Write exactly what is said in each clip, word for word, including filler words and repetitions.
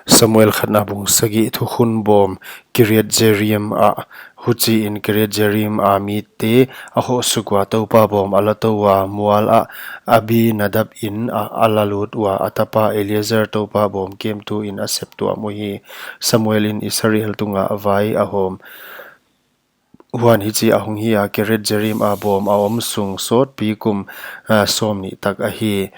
Samuel khatna bung sagih. Thukhun bawm Kiriath-jearim ah. Huchiin Kiriath-jearim a mite a hoh suk ua, Toupa bawm a la tou ua, mual ah Abinadab in ah a la lut ua, a tapa Eleazar Toupa bawm kemtu in a sep tuam uhi. Samuel in Israel tungah vai a hawm. Huan hichi ahong hi a, Kiriath-jearim a bawm a om sung sawtpi kum, ah, sawmnih tak ahi.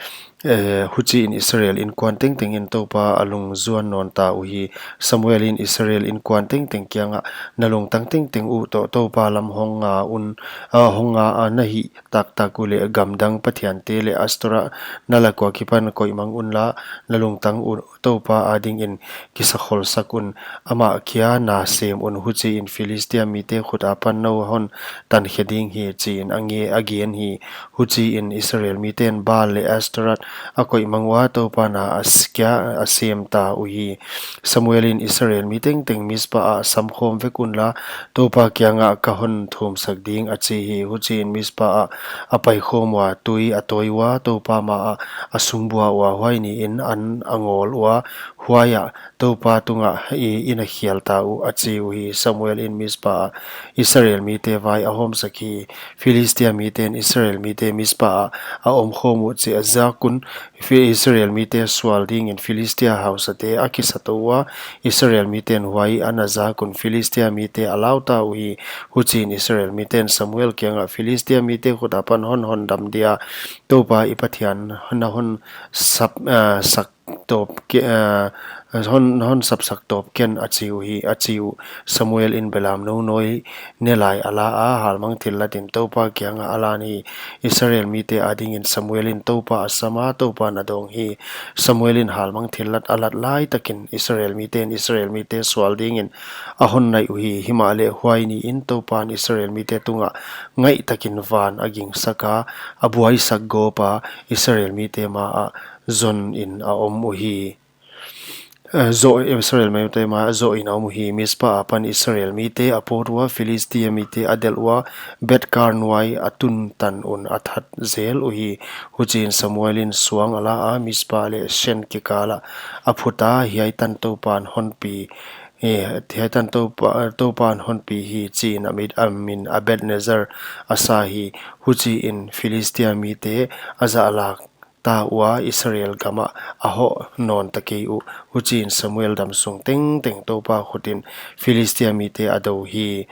Eh, huchiin Israel inkuan tengteng in Toupa a lungzuan nawn ta uhi. Samuel in Israel inkuan tengteng kiangah, Na lungtang tengteng uh toh Toupa lam hong nga un, ah, hong nga a na hih taktak uleh, gamdang pathiante leh Astorah na lak ua kipan koihmang unla, na lungtang uh Toupa adingin kisakholsak un, amah kia na sem un, huchiin Philistia mite khut apan nou hon tankhe ding hi, chiin a nge a gen hi. Huchiin Israel miten Baal leh Astorah a koihmang ua, Toupa na a s-, kia a sem ta uhi. Samuel in Israel mi tengteng Mizpa ah, Samkhawm vek unla, Toupa kiangah ka hon thumsak ding, a chi hi. Huchiin Mizpa ah a paikhawm ua, tui a tawi ua, Toupa ma ah a sungbua ua, huai niin an a ngawl ua, huaiah Toupa tungah i-, i na khial ta uh, a chi uhi. Samuel in Mizpa ah Israel mite vai a hawmsak hi. Philistia miten Israel mite Mizpa ah a omkhawm uh chih a zak un, Phi-, Israel mite sual dingin Philistia hausate a kisa tou ua, Israel miten huai a na zak un Philistia mite a lau ta uhi. Huchiin Israel miten Samuel kiangah, Philistia mite khut apan hon hondam dia Toupa i Pathian na hon sap, ah, sak tawp ke-, ah, hon, hon sapsak tawp ken, a chi uhi, a chi uh. Samuel in belamnou nawi ne lai a la a, halmang thillatin Toupa kiangah a lan hi. Israel mite adingin Samuel in Toupa a sam a, Toupan a dawng hi. Samuel in halmang thillat a lat laitakin Israel miten Israel mite sual dingin a hon naih uhi. Himahleh huai niin Toupan Israel mite tungah ngaihtakin van a gingsak a, a buaisak gawp a, Israel mite ma ah zoh in a om uhi. Eh, zoh, Israel mite ma ah zoh in a om uhi. Mizpa apan Israel mite a pawt ua, Philistia mite a delh ua, Beth-kar nuai a tun tan un a that zel uhi. Huchiin Samuel in suang a la a, Mizpa leh Shen kikal ah a phut a, Hiai tan Toupan hon pi, eh, hiai tan Toupa, Toupan hon pi hi, chiin a mit, a min Abed-nezer a sa hi. Huchiin Philistia mite a zahlak ta ua, Israel gam ah a hoh nawn ta kei uh. Huchiin Samuel damsung tengteng Toupa khutin Philistia mite a dou hi.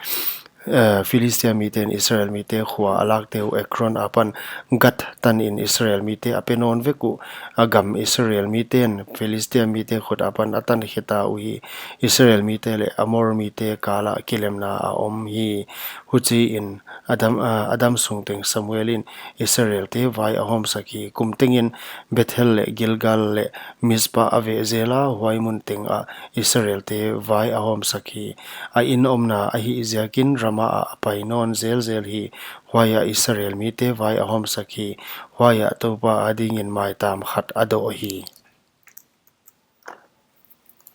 Eh, Philistia miten Israel mite khua a lakte uh Ekron apan Gath tanin Israel mite a pe nawn vek uh. A gam Israel miten Philistia mite khut apan a tankhe ta uhi. Israel mite leh Amor mite kal ah kilemna a om hi. Huchiin a dam, ah, a damsung teng Samuel in Israelte vai a hawmsak hi. Kum tengin Bethel leh Gilgal leh Mizpa a veh zel a, huai mun tengah Israelte vai a hawmsak hi. A inn omna ahih ziakin Rama ah a pai nawn zelzel hi. Huaiah Israel mite vai a hawmsak hi. Huaiah Toupa adingin maitam khat a doh hi.